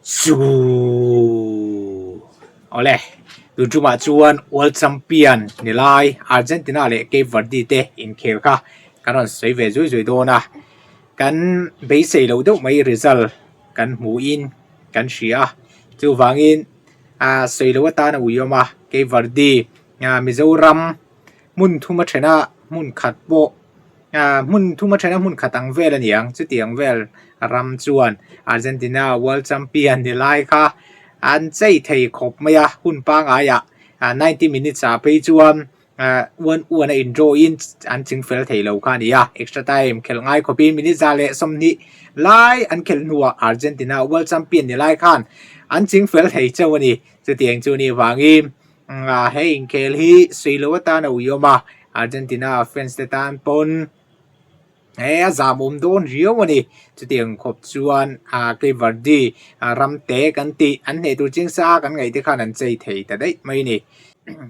Chu awle tun tumah chuan world champion ni lai Argentina leh Cape Verde te inkhel kha kan rawn sawi ve zui zui dawn a kan beisei loh deuh mai result kan hmuhin kan hria a chuvangin ah sawi loh atan a ui awm a Cape Verde Mizoram hmun thum a then a hmun khat pawh ah hmun thum a then a hmun khat ang vel a ni ang chutiang vel ram chuan Argentina world champion ni lai kha an chei thei khawp mai a hun pangai ah ah ninety minutes ah phei chuan ah one one a in draw in an ching fel thei lo kha a ni a extra time khelh ngai khawp in minute 120 lai an khelh hnuah Argentina world champion ni lai khan an ching fel thei chauh a ni chutiang chu ni vangin Ah he inkhel hi suih loh atan a ui awm a, Argentina fans te tan pawn he a zam awm dawn riau a ni. Chutiang khawp chuan ah Cape Verde ram te kan tih an hneh tur chiang sa kan ngaih te khan an chei thei ta daih mai a ni.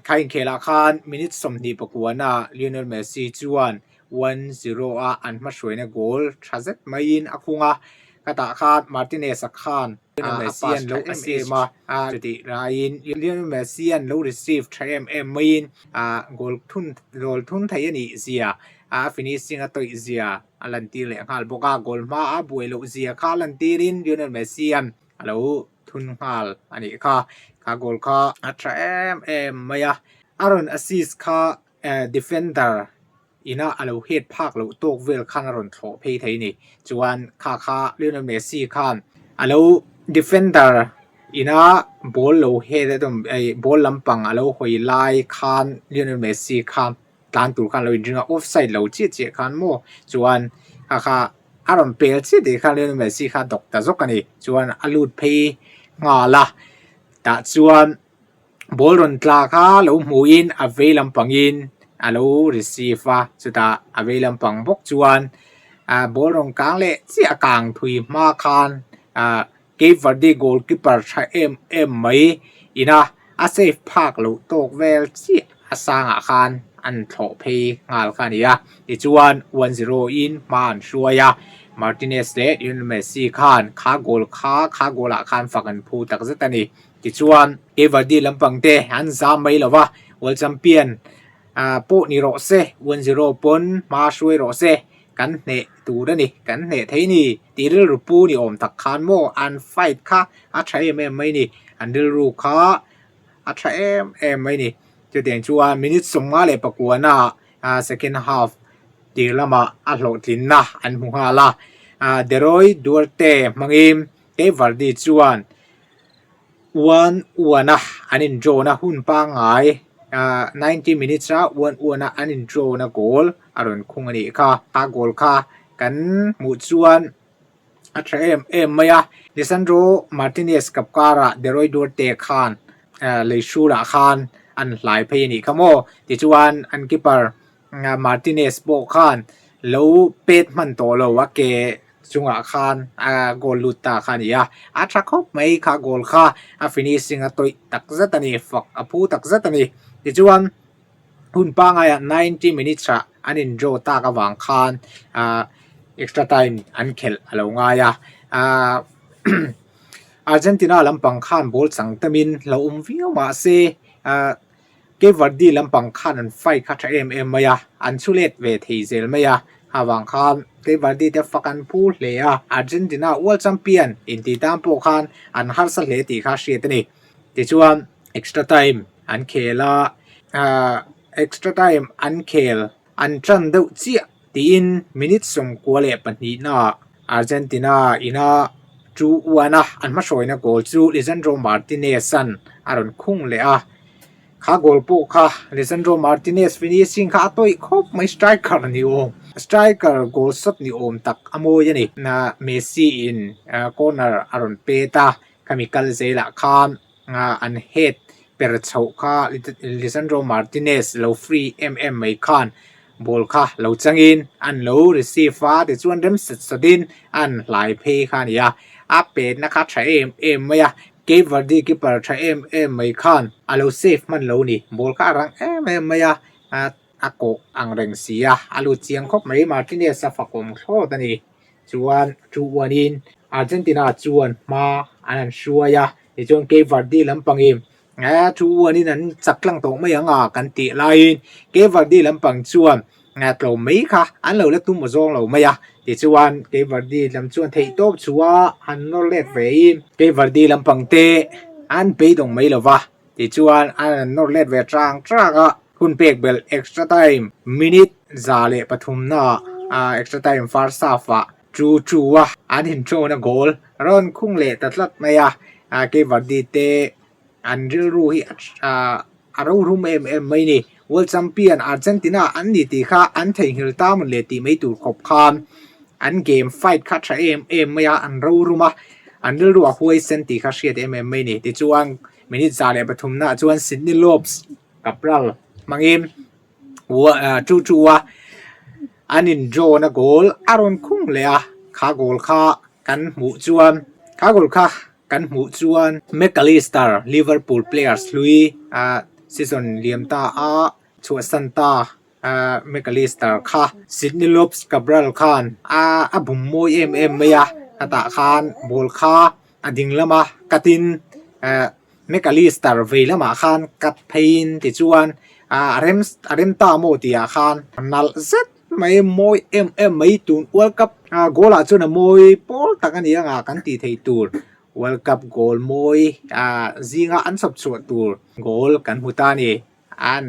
Kha inkhelah khan minute 29 ah Lionel Messi chuan 1-0 a an hmahruaina goal tha zet maiin a khung a, khatah khan Martinez-a khan Lionel Messi an lo assist a, chutih laiin Lionel Messi an lo receive tha em em maiin goal thun goal thun thei a nih zia a finishing a tawih zia a lantir leh nghal bawk a, goal hma a buai loh zia kha a lantirin Lionel Messi an a lo thun nghal a nih kha, kha goal kha a tha em em mai a, a rawn assist kha defender ina a lo het phak loh tawk vel khan a rawn thlawh phei thei a ni. Chuan kha kha Lionel Messi khan a lo defender ina ball lo het a tum ei ball lampang a lo hawi lai khan Lionel Messi kha tlan tur khan a lo inring a offside lo chiah chiah khan maw chuan kha kha a rawn pel chiah tih khan Lionel Messi kha a dawk ta zawk a ni. Chuan a lut phei nghal a tah chuan. Ball rawn tla kha lo hmuhin a vei lampangin a lo receive a chutah a vei lampang bawk chuan ah ball rawn kang leh chiah a kang thui hma khan ah Cape Verde goal keeper tha em em mai ina a save phak loh tawk vel chiah a sangah khan an thlawh phei nghal kha a ni a tichuan 1-0 in hma an hruai a Martinez leh Lionel Messi khan kha goal kha kha goal ah khan fak an phu takzet a ni. Tichuan, Cape Verde lampang te an zam mai lo va, World Champion pawh ni rawh se, 1-0 pawn hma hruai rawh se, kan hneh tur a ni, kan hneh thei ni tih rilru pu ni awm tak khan maw an fight kha a tha em em mai ni, an rilru kha a tha em em mai ni. Chutiang chuan minute 59 ah second half tir lamah a hlawhtlinna an hmu nghal a, Deroy Duarte hmangin Cape Verde chuan Uan uana an in draw na hun pangngai ah 90 minutes a uan uana an in draw na goal a rawn khung a nih kha. A goal kha kan hmuh chuan a tha em em mai a. Lisandro Martinez kap karah Deroy Duarte khan lei hrulah khan an hlai phei a nih kha maw. Tichuan an keeper Martinez pawh khan lo pet hman tawh lo a ke chungah khan a goal lut ta kha a ni a, a tha khawp mai kha goal kha a finishing a tawih tak zet a ni, fak a phu tak zet a ni. Tichuan hun pangaiah 90 minutes ah an in draw tak avang khan ah extra time an khelh a lo ngai a, ah Argentina lampang khan ball chang tamin lo awm viau mah se ah Cape Verde lampang khan an fight kha tha em em mai a, an chhu let ve thei zel mai a, avang khan Cape Verde te fak an phu hle a, Argentina World Champion intih tan pawh khan an harsa hle tih kha hriat a ni. Tichuan extra time an khel a, ah extra time an khel an tan deuh chiah tiin minute 92 naah Argentina ina 2-1 a an hmahruaina goal chu Lisandro Martinez an a rawn khung leh a, kha goal pawh kha Lisandro Martinez finishing kha a tawih khawp mai striker ni awm striker goal shot ni awm tak a mawi a ni. Messi in corner a rawn pet a, khami kal zelah khan an head per chhoh kha Lisandro Martinez lo free em em mai khan ball kha lo changin an lo receive a tichuan rem sat satin an hlai phei kha a ni a, a petna kha tha em em mai a, Cape Verde keeper tha em em mai khan a lo save hman lo a ni, ball kha a rang em em mai a, a kawh ang reng si a, a lut chiang khawp mai Martinez a fakawm thlawt a ni. Chuan 2-1 in Argentina chuan hma an han hruai a, tichuan Cape Verde lampangin eh 2-1 in an chak tlang tawh mai ang a kan tih laiin Cape Verde lampang chuan tlawm mai kha an lo la tum aw zawng lo mai a, tichuan Cape Verde lam chuan theihtawp chhuah a han nawr let ve in Cape Verde lampang te an beidawng mai lo va, tichuan an han nawr let ve chang chang a, hun pek belh extra time minute 103 naah extra time first half ah Chu chu a an inṭawna goal rawn khung leh ta tlat mai a, Cape Verde te an rilru hi a rorum em em mai ni. World Champion Argentina an ni tih kha an theihnghilh ta mawn le tih mai tur khawp khan an game fight kha tha em em mai a, an rorum a, an rilru a huaisen tih kha hriat em em mai ni. Tichuan minute 103 naah chuan Sydney Lopes Cabral hmangin Chu chu a an in draw na goal a rawn khung leh a, kha goal kha kan hmuh chuan kha goal kha kan hmuh chuan McAllister Liverpool players hlui ah season liam ta a chhuahsan ta ah McAllister kha Sydney Lopes Cabral khan a a bum mawi em em mai a, hetah khan ball kha a ding lama cut in eh McAllister vei lamah khan cut pheiin tichuan a rem a rem ta maw tihah khan nalh zet mai mawi em em mai tun World Cup goal ah chuan a mawi pawl tak a ni ang a kan tih theih tur World Cup goal mawi ah zinga an chhawp chhuah tur goal kan hmu ta a ni. An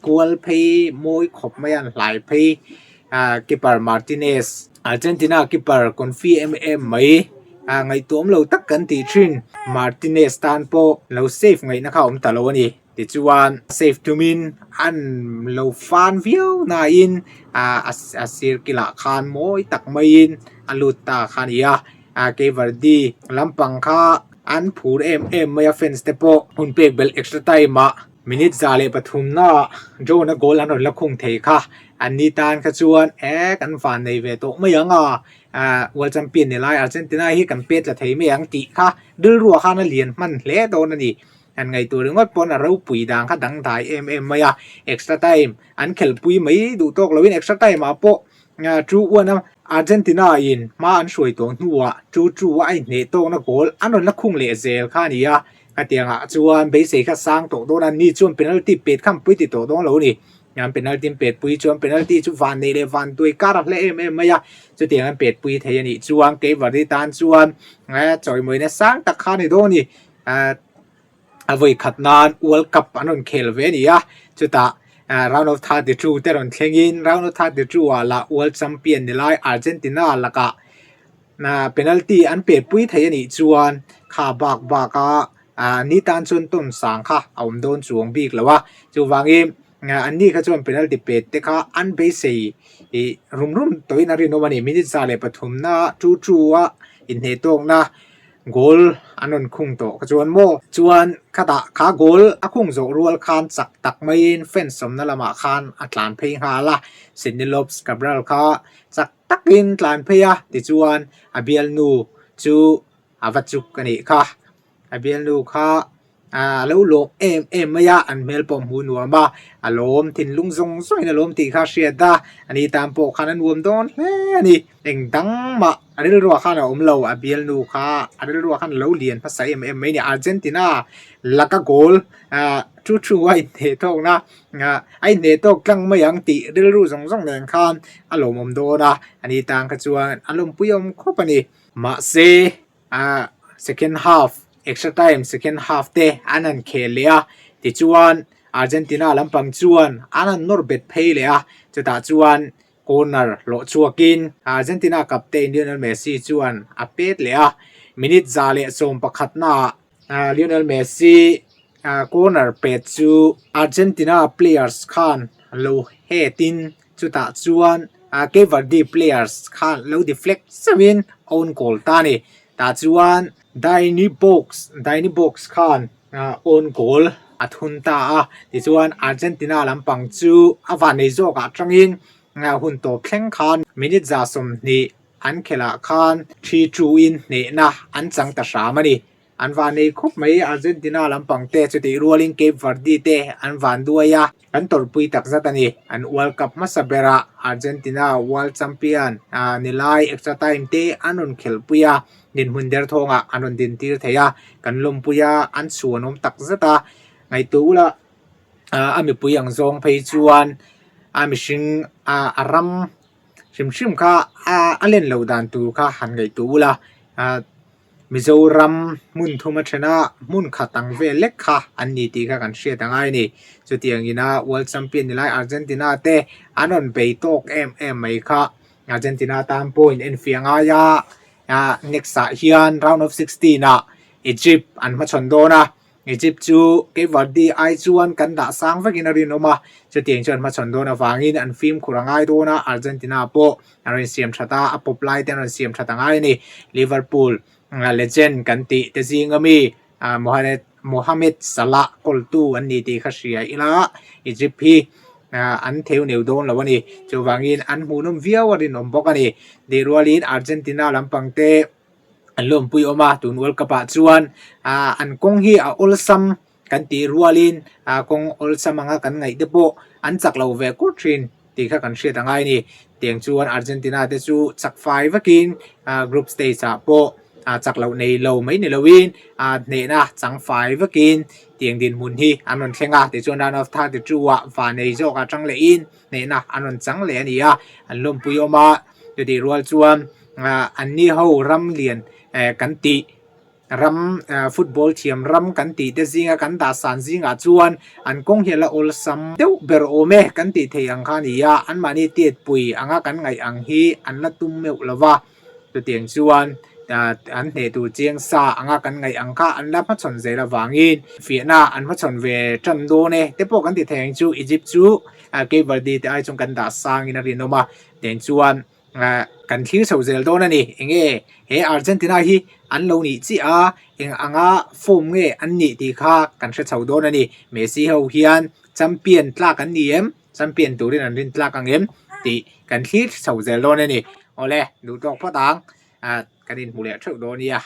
kual phei mawi khawp mai a, an hlai phei ah keeper Martinez Argentina keeper confi em em mai ah ngaihtuahawm lo tak kan tih thin Martinez tan pawh lo save ngaihna kha a awm ta lo a ni tichuan save tumin an lo fan viau nain ah a sir kilah khan mawi tak maiin a lut ta kha a ni a ah Cape Verde lampang kha an phur em em mai a fans te pawh hun pek belh extra time ah minute 103 naah John a goal an rawn la khung thei kha an ni tan kha chuan eh kan van nei ve tawh mai ang a ah world champion ni lai Argentina hi kan pet la thei mai ang tih kha rilruah khan a lian hman hle dawn a ni han ngaihtuah ringawt pawn a ropui dan kha dangdai em em mai a extra time an khelhpui mai duh tawk loin extra time ah pawh 2-1 a Argentina in hma an hruai tawh hnuah 2-2 a a inhneh tawkna goal an rawn la khung leh zel kha a ni a, khatiangah chuan beisei kha sang tawh dawn a, ni chuan penalty pet kha an pui ti tawh dawn lo a ni. An penalty an pet pui chuan penalty chu van neih leh van tuai kar a hla em em mai a, chutiang an pet pui thei a nih chuan Cape Verde tan chuan chawimawina sang tak kha a ni dawn a ni. A vawi khat nan World Cup an rawn khel ve a ni a, chutah round of 32 te rawn thlengin round of 32 ah lah World Champion ni lai Argentina lakah penalty an pe pui thei a nih chuan kha bak bak a ni tan chuan tawn sang kha a awm dawn chuang bik lo a, chuvangin an ni kha chuan penalty pet te kha an beisei ih rum rum tawhin a rinawm a ni, minute 103 na 2-2 a inhneh tawkna. Goal an rawn khung tawh kha chuan maw? Chuan khatah kha goal a khung zawh rual khan chak tak maiin fence awmna lamah khan a tlan phei nghal a, Sydney Lopes Cabral kha chak takin tlan phei a, tichuan a bialnu chu a va chuk a nih kha. A bialnu kha A lo lawm em em mai a, an hmel pawh hmuh nuam a, a lawm thinlung zawng zawngin a lawm tih kha a hriat a, a ni tan pawh khan a nuam dawn hle a ni. Eng dang mah a rilruah khan a awm lo, a bialnu kha a rilruah khan a lo lian hmasa em em mai a ni. Argentina laka goal chu chu a inhneh tawkna a inhneh tawk tlang mai ang tih rilru zawng zawng nen khan a lawmawm dawn a, a ni tan kha chuan a lawmpui awm khawp a ni. Mahse. Ah second half extra time second half te an han khel leh a tichuan Argentina lampang chuan an han nawr bet phei leh a chutah chuan corner hlawh chhuakin Argentina captain Lionel Messi chuan a pet leh a minute 111 naah Lionel Messi corner pet chu Argentina players khan lo head in Chutah chuan Cape Verde players khan lo deflect zeuhin own goal ta a ni. Tah chuan Daini Box Daini Box khan own goal a thun ta a. Tichuan Argentina lampang chu a vannei zawkah atangin hun tawp thleng khan minute 20 an khelhah khan 3-2 in hnehna an chang ta hram a ni. An van nei khawp mai Argentina lampang te chutih rualin Cape Verde te an van duai a, kan tawrhpui tak zat a ni. An World Cup hmasa berah Argentina World Champion ni lai extra time te an rawn khelhpui a. Dinhmun derthawngah an rawn din tir thei a, kan lawmpui a, an chhuanawm tak zet a, ngaihtuah ula a mipui ang zawng phei chuan a mihring a ram hrim hrim kha a len loh dan tur kha han ngaihtuah ula Mizoram hmun thum a then a, hmun khat ang vel lek kha an ni tih kha kan hriat a ngai a ni. Chutiang ina World Champion ni lai Argentina te an rawn bei tawk em em mai kha Argentina tan pawh in enfiah ngai a, next ah hian round of 16 ah Egypt an hmachhawn dawn a, Egypt chu Cape Verde ai chuan kan dah sang vekin a rinawm a, chutiang chuan hmachhawn dawn avangin an fimkhur a ngai dawn a, Argentina pawh an rawn siam that a, a pawp lai te an rawn siam that a ngai a ni. Liverpool legend kan tih te zinga mi Mohamed Salah kawltu an ni tih kha hria ila Egypt hi an theu neu dawn lo a ni. Chuvangin an hmuhnawm viau a rinawm bawk a ni. Tih rualin Argentina lampang te an lawmpui awm a tun World Cup ah chuan ah an kawng hi a awlsam kan tih rualin ah kawng awlsam anga kan ngaih te pawh an chak lo ve kur thin tih kha kan hriat a ngai a ni tiang chuan Argentina te chu chak fai vakin ah group stage ah pawh ah chak loh nei lo mai ni loin ah hnehna chang fai vakin tiang dinhmun hi an rawn thleng a tichuan round of 32 ah vanei zawk ah tang lehin hnehna an rawn chang leh a ni a an lawmpui awm a chutih rual chuan ah an ni ho ram lian eh kan tih ram ah football thiam ram kan tih te zinga kan dah san zingah chuan an kawng hi a la awlsam deuh ber awm e kan tih theih ang kha a ni a anmahni tiatpui anga kan ngaih ang hi an la tum meuh lo va chutiang chuan ah an hneh tur chiang sa anga kan ngaih ang kha an la hmachhawn zel avangin fiahna an hmachhawn ve tan dawn e te pawh kan ti thei ang chu Egypt chu ah Cape Verde te ai chuan kan dah sangin a rinawm a tiang chuan ah kan thlir chho zel dawn a ni enge he Argentina hi an lo nih chiah a eng anga form nge an nih tih kha kan hre chho dawn a ni Messi ho hian champion tlak an ni em champion turin an rin tlak ang em tih kan thlir chho zel dawn a ni awle duh tawk phawt ang ah kan inhmu leh theuh dawn nia.